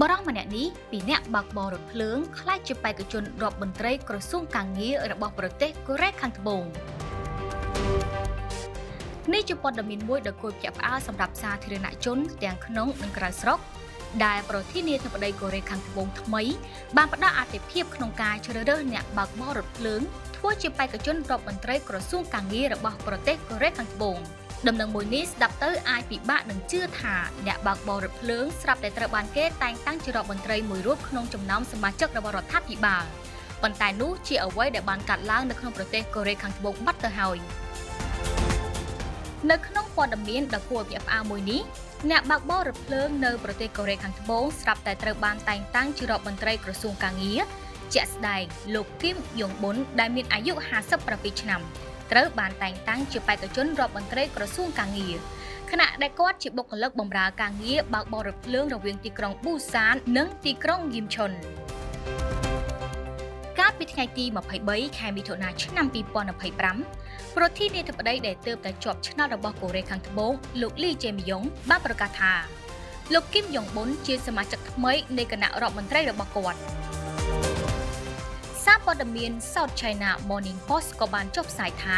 បុរសម្នាក់នេះពីអ្នកបើកបររថភ្លើងក្លាយជាបេក្ខជនរដ្ឋមន្ត្រីក្រសួងការងាររបស់ប្រទេសកូរ៉េខាងត្បូងនេះជាព័ត៌មានមួយដ៏គួរភ្ញាក់ផ្អើលសម្រាប់សាធារណជនទាំងក្នុងនិងក្រៅស្រុកដែលប្រធានាធិបតីកូរ៉េខាងត្បូងថ្មីបានផ្ដល់អាទិភាពក្នុងការជ្រើសរើសអ្នកបើកបររថភ្លើងធ្វើជាបេក្ខជនរដ្ឋមន្ត្រីក្រសួងការងាររបស់ប្រទេសកូរ៉េខាងត្បូងដំណឹងមួយនេះស្ដាប់ទៅអាចពិបាកនឹងជឿថាអ្នកបើកបររថភ្លើងស្រាប់តែត្រូវបានគេតែងតាំងជារដ្ឋមន្ត្រីមួយរូបក្នុងចំណោមសមាជិករបស់រដ្ឋាភិបាលប៉ុន្តែនោះជាអ្វីដែលបានកើតឡើងនៅក្នុងប្រទេសកូរ៉េខាងត្បូងបាត់ទៅហើយនៅក្នុងព័ត៌មានដ៏គួរឲ្យភ្ញាក់ផ្អើលមួយនេះអ្នកបើកបររថភ្លើងនៅប្រទេសកូរ៉េខាងត្បូងស្រាប់តែត្រូវបានតែងតាំងជារដ្ឋមន្ត្រីក្រសួងការងារជាក់ស្ដែងលោកគីមយ៉ុងប៊ុនដែលមានអាយុ57ឆ្នាំត្រូវបានតែងតាំងជាបេក្ខជនរដ្ឋមន្ត្រីក្រសួងការងារខណៈដែលគាត់ជាបុគ្គលិកបម្រើការងារបើកបររថភ្លើងរវាងទីក្រុងប៊ូសាននិងទីក្រុងយីមឈុនកាលពីថ្ងៃទី23ខែមិថុនាឆ្នាំ2025ប្រធានាធិបតីដែលទើបតែជាប់ឆ្នោតរបស់កូរ៉េខាងត្បូងលោកលីជេមីយ៉ុងបានប្រកាសថាលោកគីមយ៉ុងប៊ុនជាសមាជិកថ្មីនៃគណៈរដ្ឋមន្ត្រីរបស់គាត់សារព័ត៌មាន South China Morning Post ក៏បានចុះផ្សាយថា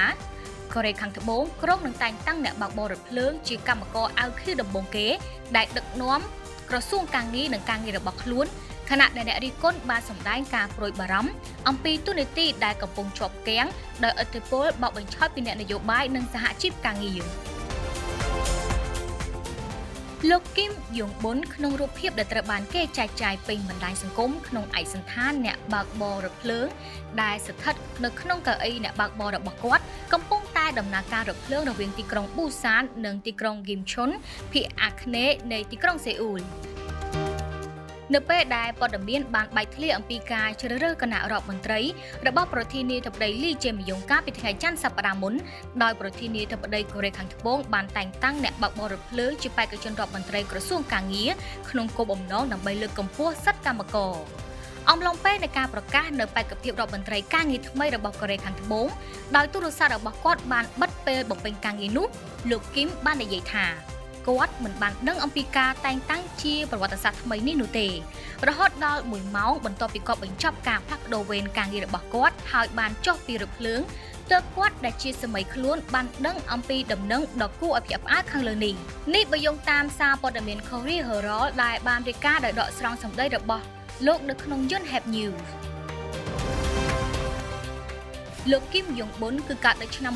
កូរ៉េខាងត្បូងគ្រោងនឹងតែងតាំងអ្នកបើកបររថភ្លើងជាកម្មករអាវខៀវដំបូងគេដែលដឹកនាំក្រសួងការងារនិងការងាររបស់ខ្លួនខណៈដែលអ្នករិះគន់បានសម្ដែងការព្រួយបារម្ភអំពីទូនាទីដែលកំពុងជាប់គាំងដោយឥទ្ធិពលបោកបញ្ឆោតពីអ្នកនយោបាយនិងសហជីពការងារលោកគីមយ៉ុងប៊ុនក្នុងរូបភាពដែលត្រូវបានគេចែកចាយពេញបណ្ដាញសង្គមក្នុងឯកសណ្ឋានអ្នកបើកបររថភ្លើងដែលស្ថិតនៅក្នុងកៅអីអ្នកបើកបររបស់គាត់កំពុងតែដំណើរការរថភ្លើងរវាងទីក្រុងប៊ូសាននិងទីក្រុងគីមឈុនភាគអាគ្នេយ៍នៃទីក្រុងសេអ៊ូលនៅពេលដែលព័ត៌មានបានបែកធ្លាយអំពីការជ្រើសរើសគណៈរដ្ឋមន្ត្រីរបស់ប្រធានាធិបតីលីជេមីយ៉ុងកាលពីថ្ងៃច័ន្ទសប្តាហ៍មុនដោយប្រធានាធិបតីកូរ៉េខាងត្បូងបានតែងតាំងអ្នកបើកបររថភ្លើងជាបេក្ខជនរដ្ឋមន្ត្រីក្រសួងការងារក្នុងគោលបំណងដើម្បីលើកកម្ពស់សិទ្ធិកម្មករអំឡុងពេលនៃការប្រកាសនៅបេក្ខភាពរដ្ឋមន្ត្រីការងារថ្មីរបស់កូរ៉េខាងត្បូងដោយទូរស័ព្ទរបស់គាត់បានបិទពេលបំពេញការងារនោះលោកគីមបាននិយាយថាគាត់មិនបានដឹងអំពីការតែងតាំងជាប្រវត្តិសាស្ត្រថ្មីនេះនោះទេរហូតដល់1ម៉ោងបន្ទាប់ពីគាត់បញ្ចប់ការផ្លាស់ប្ដូរវេនការងាររបស់គាត់ហើយបានចុះពីរថភ្លើងទើបគាត់ដែលជាសម័យខ្លួនបានដឹងអំពីដំណឹងដ៏គួរឲ្យភ្ញាក់ផ្អើលខាងលើនេះនេះបើយោងតាមសារព័ត៌មាន Korea Herald ដែលបានរាយការណ៍ដោយដកស្រង់សម្ដីរបស់លោកនៅក្នុង Yonhap News លោកគីមយ៉ុងប៊ុនគឺកើតនៅឆ្នាំ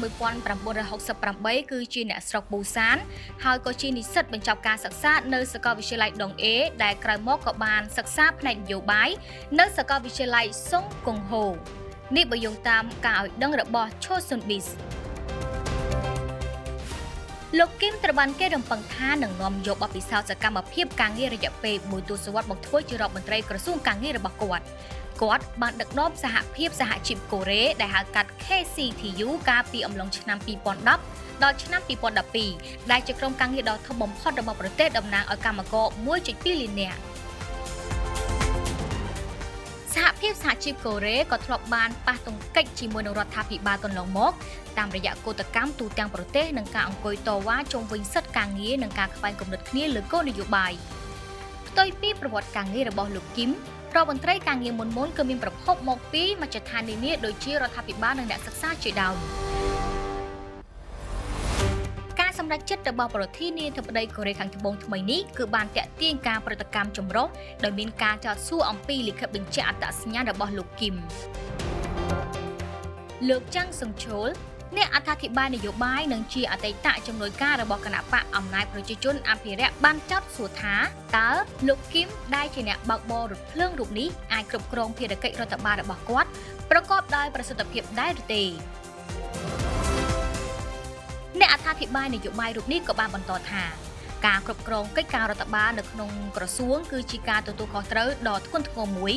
1968គឺជាអ្នកស្រុកប៊ូសានហើយក៏ជានិស្សិតបញ្ចប់ការសិក្សានៅសាកលវិទ្យាល័យដងអេដែលក្រោយមកក៏បានសិក្សាផ្នែកនយោបាយនៅសាកលវិទ្យាល័យសុងកុងហូនេះបើយោងតាមការឲ្យដឹងរបស់ឆូស៊ុនប៊ីសលោកគីមត្រូវបានគេរំពឹងថានឹងនាំយកបទពិសោធន៍សកម្មភាពការងាររយៈពេលមួយទសវត្សរ៍មកធ្វើជារដ្ឋមន្ត្រីក្រសួងការងាររបស់គាត់គាត់បានដឹកនាំសហភាពសហជីពកូរ៉េដែលហៅកាត់ KCTU កាលពីអំឡុងឆ្នាំ2010ដល់ឆ្នាំ2012ដែលជាក្រុមការងារដ៏ធំបំផុតរបស់ប្រទេសតំណាងឲ្យកម្មករ 1.2 លាននាក់សហភាពសហជីពកូរ៉េក៏ធ្លាប់បានប៉ះទង្គិចជាមួយនឹងរដ្ឋាភិបាលកន្លងមកតាមរយៈកូដកម្មទូទាំងប្រទេសនិងការអង្គុយតវ៉ាជុំវិញសិទ្ធិការងារនិងការខ្វែងគំនិតគ្នាលើគោលនយោបាយផ្ទុយពីប្រវត្តិការងាររបស់លោកគីមរដ្ឋមន្ត្រីការងារមុនៗគឺមានប្រភពមកពីមជ្ឈដ្ឋាននានាដូចជារដ្ឋាភិបាលនិងអ្នកសិក្សាជាដើមការសម្រេចចិត្តរបស់ប្រធានាធិបតីកូរ៉េខាងត្បូងថ្មីនេះគឺបានទាក់ទាញការប្រតិកម្មចម្រុះដោយមានការចោទសួរអំពីលិខិតបញ្ជាក់អត្តសញ្ញាណរបស់លោកគីមលោកចាំងសុងឈុលអ្នកអត្ថាធិប្បាយនយោបាយនិងជាអតីតជំនួយការរបស់គណៈបកអំណាចប្រជាជនអភិរក្សបានចោទសួរថាតើលោកគីមដែលជាអ្នកបើកបររថភ្លើងរូបនេះអាចគ្រប់គ្រងភារកិច្ចរដ្ឋបាលរបស់គាត់ប្រកបដោយប្រសិទ្ធភាពដែរឬទេអ្នកអត្ថាធិប្បាយនយោបាយរូបនេះក៏បានបន្តថាការគ្រប់គ្រងកិច្ចការរដ្ឋបាលនៅក្នុងក្រសួងគឺជាការទទួលខុសត្រូវដ៏ធ្ងន់ធ្ងរមួយ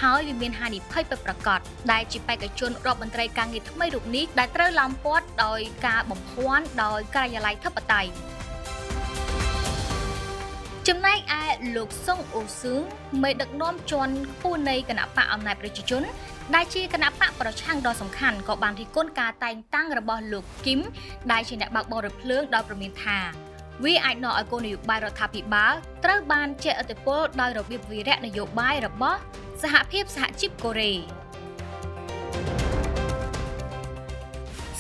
ហើយវាមានហានិភ័យពិតប្រាកដដែលជាបេក្ខជនរដ្ឋមន្ត្រីការងារថ្មីរូបនេះដែលត្រូវឡោមព័ទ្ធដោយការបំភាន់ដោយការិយាល័យធិបតេយ្យចំណែកឯលោកសុងអូស៊ឹងមេដឹកនាំជាន់ខ្ពស់នៃគណៈបកអំណាចប្រជាជនដែលជាគណៈបកប្រឆាំងដ៏សំខាន់ក៏បានរិះគន់ការតែងតាំងរបស់លោកគីមដែលជាអ្នកបើកបររថភ្លើងដោយព្រមានថា វាអាចនាំឲ្យគោលនយោបាយរដ្ឋាភិបាលត្រូវបានជះឥទ្ធិពលដោយរបៀបវារៈនយោបាយរបស់សហភាពសហជីពកូរ៉េ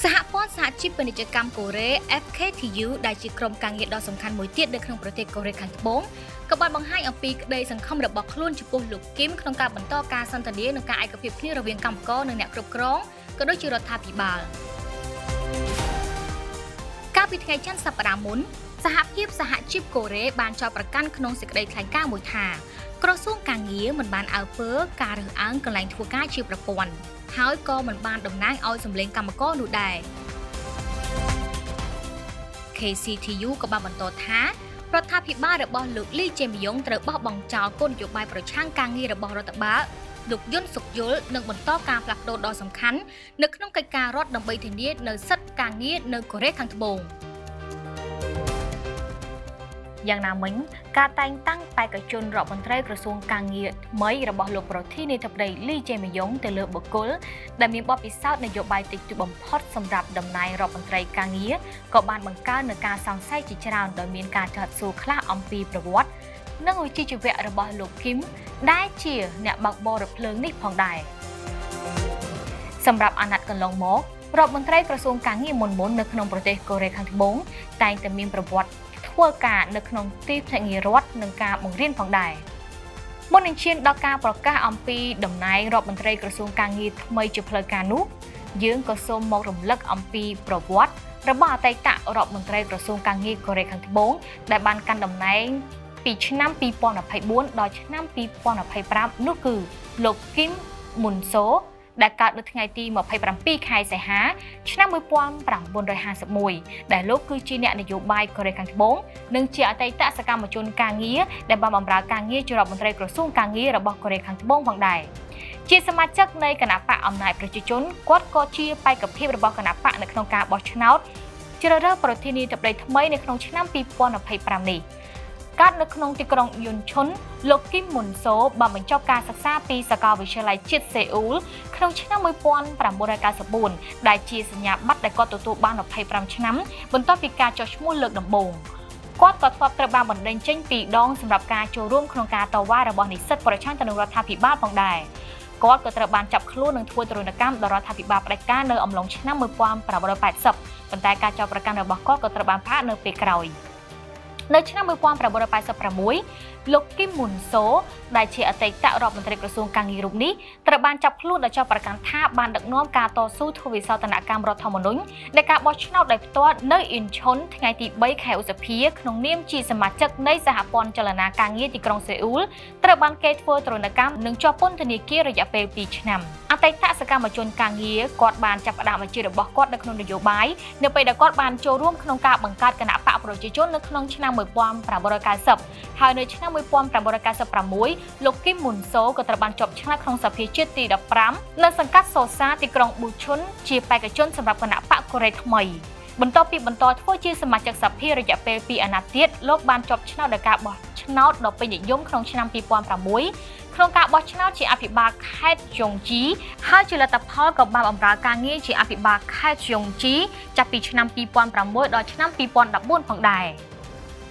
សហព័ន្ធសហជីពពាណិជ្ជកម្មកូរ៉េ FKTU ដែលជាក្រុមការងារដ៏សំខាន់មួយទៀតនៅក្នុងប្រទេសកូរ៉េខាងត្បូងក៏បានបង្ហាញអំពីក្តីសង្ឃឹមរបស់ខ្លួនចំពោះលោកគីមក្នុងការបន្តការសន្ទនានិងការឯកភាពគ្នារវាងកម្មករនិងអ្នកគ្រប់គ្រងក៏ដូចជារដ្ឋាភិបាលកាលពីថ្ងៃច័ន្ទសប្តាហ៍មុនសហភាពសហជីពកូរ៉េបានចោទប្រកាន់ក្នុងសេចក្តីថ្លែងការណ៍មួយថាក្រសួងការងារមិនបានអើពើការរើសអើងកន្លែងធ្វើការជាប្រព័ន្ធហើយក៏មិនបានតំណាងឲ្យសម្លេងកម្មករនោះដែរ KCTU ក៏បានបន្តថារដ្ឋាភិបាលរបស់លោកលីជេមយ៉ុងត្រូវបោះបង់ចោលគោលនយោបាយប្រឆាំងការងាររបស់រដ្ឋបាលលោកយុនសុកយុលនឹងបន្តការផ្លាស់ប្ដូរដ៏សំខាន់នៅក្នុងកិច្ចការរដ្ឋដើម្បីធានានូវសិទ្ធិការងារនៅកូរ៉េខាងត្បូងយ៉ាងណាមិញការតែងតាំងបេក្ខជនរដ្ឋមន្ត្រីក្រសួងការងារថ្មីរបស់លោកប្រធានាធិបតីលីជេមយ៉ុងទៅលើបុគ្គលដែលមានបទពិសោធន៍នយោបាយតិចតួចបំផុតសម្រាប់តំណែងរដ្ឋមន្ត្រីការងារក៏បានបង្កើននូវការសង្ស័យជាច្រើនដោយមានការចាត់សួរខ្លះអំពីប្រវត្តិនិងវិជ្ជាជីវៈរបស់លោកគីមដែលជាអ្នកបើកបររថភ្លើងនេះផងដែរសម្រាប់អាណត្តិកន្លងមករដ្ឋមន្ត្រីក្រសួងការងារមុនៗនៅក្នុងប្រទេសកូរ៉េខាងត្បូងតែងតែមានប្រវត្តិធ្វើការនៅក្នុងទីភ្នាក់ងាររដ្ឋនិងការបង្រៀនផងដែរមុននឹងឈានដល់ការប្រកាសអំពីតំណែងរដ្ឋមន្ត្រីក្រសួងការងារថ្មីជាផ្លូវការនោះយើងក៏សូមមករំលឹកអំពីប្រវត្តិរបស់អតីតរដ្ឋមន្ត្រីក្រសួងការងារកូរ៉េខាងត្បូងដែលបានកាន់តំណែងពីឆ្នាំ2024ដល់ឆ្នាំ2025នោះគឺលោកគីមមុនសូដែលកើតនៅថ្ងៃទី27ខែសីហាឆ្នាំ1951ដែលលោកគឺជាអ្នកនយោបាយកូរ៉េខាងត្បូងនិងជាអតីតសកម្មជនការងារដែលបានបម្រើការងារជារដ្ឋមន្ត្រីក្រសួងការងាររបស់កូរ៉េខាងត្បូងផងដែរជាសមាជិកនៃគណបក្សអំណាចប្រជាជនគាត់ក៏ជាបេក្ខភាពរបស់គណបក្សនៅក្នុងការបោះឆ្នោតជ្រើសរើសប្រធានាធិបតីថ្មីនៅក្នុងឆ្នាំ2025នេះកើតនៅក្នុងទីក្រុងយុនឈុនលោកគីមមុនសូបានបញ្ចប់ការសិក្សាពីសាកលវិទ្យាល័យជាតិសេអ៊ូលក្នុងឆ្នាំ1994ដែលជាសញ្ញាបត្រដែលគាត់ទទួលបាន25ឆ្នាំបន្ទាប់ពីការចុះឈ្មោះលើកដំបូងគាត់ក៏ធ្លាប់ត្រូវបានបណ្តេញចេញពីរដងសម្រាប់ការចូលរួមក្នុងការតវ៉ារបស់និស្សិតប្រឆាំងទៅនឹងរដ្ឋាភិបាលផងដែរគាត់ក៏ត្រូវបានចាប់ខ្លួននិងធ្វើទារុណកម្មដល់រដ្ឋាភិបាលផ្ដាច់ការនៅអំឡុងឆ្នាំ1980ប៉ុន្តែការចោទប្រកាន់របស់គាត់ក៏ត្រូវបានផ្អាកនៅពេលក្រោយនៅឆ្នាំ1986លោកគីមមុនសូដែលជាអតីតរដ្ឋមន្ត្រីក្រសួងការងាររូបនេះត្រូវបានចាប់ខ្លួនដោយចោទប្រកាន់ថាបានដឹកនាំការតស៊ូធ្វើវិសោធនកម្មរដ្ឋធម្មនុញ្ញនៃការបោះឆ្នោតដោយផ្ទាល់នៅអ៊ីនឈុនថ្ងៃទី3ខែឧសភាក្នុងនាមជាសមាជិកនៃសហព័ន្ធចលនាការងារទីក្រុងសេអ៊ូលត្រូវបានគេធ្វើទារុណកម្មនិងជាប់ពន្ធនាគាររយៈពេល2ឆ្នាំអតីតសកម្មជនការងារគាត់បានចាប់ផ្ដើមអាជីពរបស់គាត់នៅក្នុងនយោបាយនៅពេលដែលគាត់បានចូលរួមក្នុងការបង្កើតគណបក្សប្រជាជននៅក្នុងឆ្នាំ1990ហើយនៅឆ្នាំ1996លោកគីមមុនសូក៏ត្រូវបានជាប់ឆ្នោតក្នុងសភាជាតិទី15នៅសង្កាត់សូសាទីក្រុងប៊ូឈុនជាបេក្ខជនសម្រាប់គណបក្សកូរ៉េថ្មីបន្ទាប់ពីបន្តធ្វើជាសមាជិកសភារយៈពេល2អាណត្តិទៀតលោកបានជាប់ឆ្នោតដោយការបោះឆ្នោតដ៏ពេញនិយមក្នុងឆ្នាំ2006ក្នុងការបោះឆ្នោតជាអភិបាលខេត្តជុងជីហើយជាលទ្ធផលក៏បានបម្រើការងារជាអភិបាលខេត្តជុងជីចាប់ពីឆ្នាំ2006ដល់ឆ្នាំ2014ផងដែរ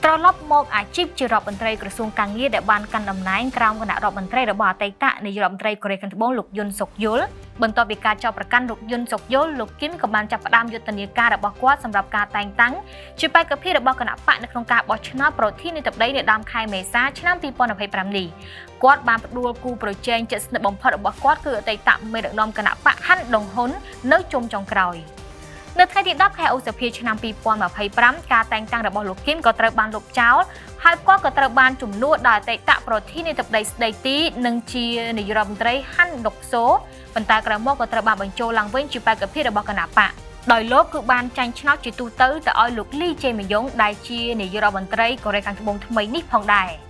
ត្រឡប់មកអាជីពជារដ្ឋមន្ត្រីក្រសួងការងារដែលបានកាន់តំណែងក្រោមគណៈរដ្ឋមន្ត្រីរបស់អតីតនាយករដ្ឋមន្ត្រីកូរ៉េខាងត្បូងលោកយុនសុកយុលបន្ទាប់ពីការចោទប្រកាន់លោកយុនសុកយុលលោកគីមក៏បានចាប់ផ្ដើមយុទ្ធនាការរបស់គាត់សម្រាប់ការតែងតាំងជាបេក្ខភាពរបស់គណបក្សនៅក្នុងការបោះឆ្នោតប្រធានាធិបតីនៅដើមខែមេសាឆ្នាំ2025នេះគាត់បានផ្ដួលគូប្រជែងជិតស្និទ្ធបំផុតរបស់គាត់គឺអតីតមេដឹកនាំគណបក្សហាន់ដុងហ៊ុននៅជុំចុងក្រោយនៅថ្ងៃទី10ខែឧសភាឆ្នាំ2025ការតែងតាំងរបស់លោកគីមក៏ត្រូវបានលុបចោលហើយគាត់ក៏ត្រូវបានជំនួសដោយអតីតប្រធានាធិបតីស្ដីទីនិងជានាយករដ្ឋមន្ត្រីហាន់ដុកសូប៉ុន្តែក្រោយមកក៏ត្រូវបានបញ្ចូលឡើងវិញជាបេក្ខភាពរបស់គណបក្សដោយលោកគឺបានចាញ់ឆ្នោតជាទូទៅទៅឲ្យលោកលីជេមយ៉ុងដែលជានាយករដ្ឋមន្ត្រីកូរ៉េខាងត្បូងថ្មីនេះផងដែរ។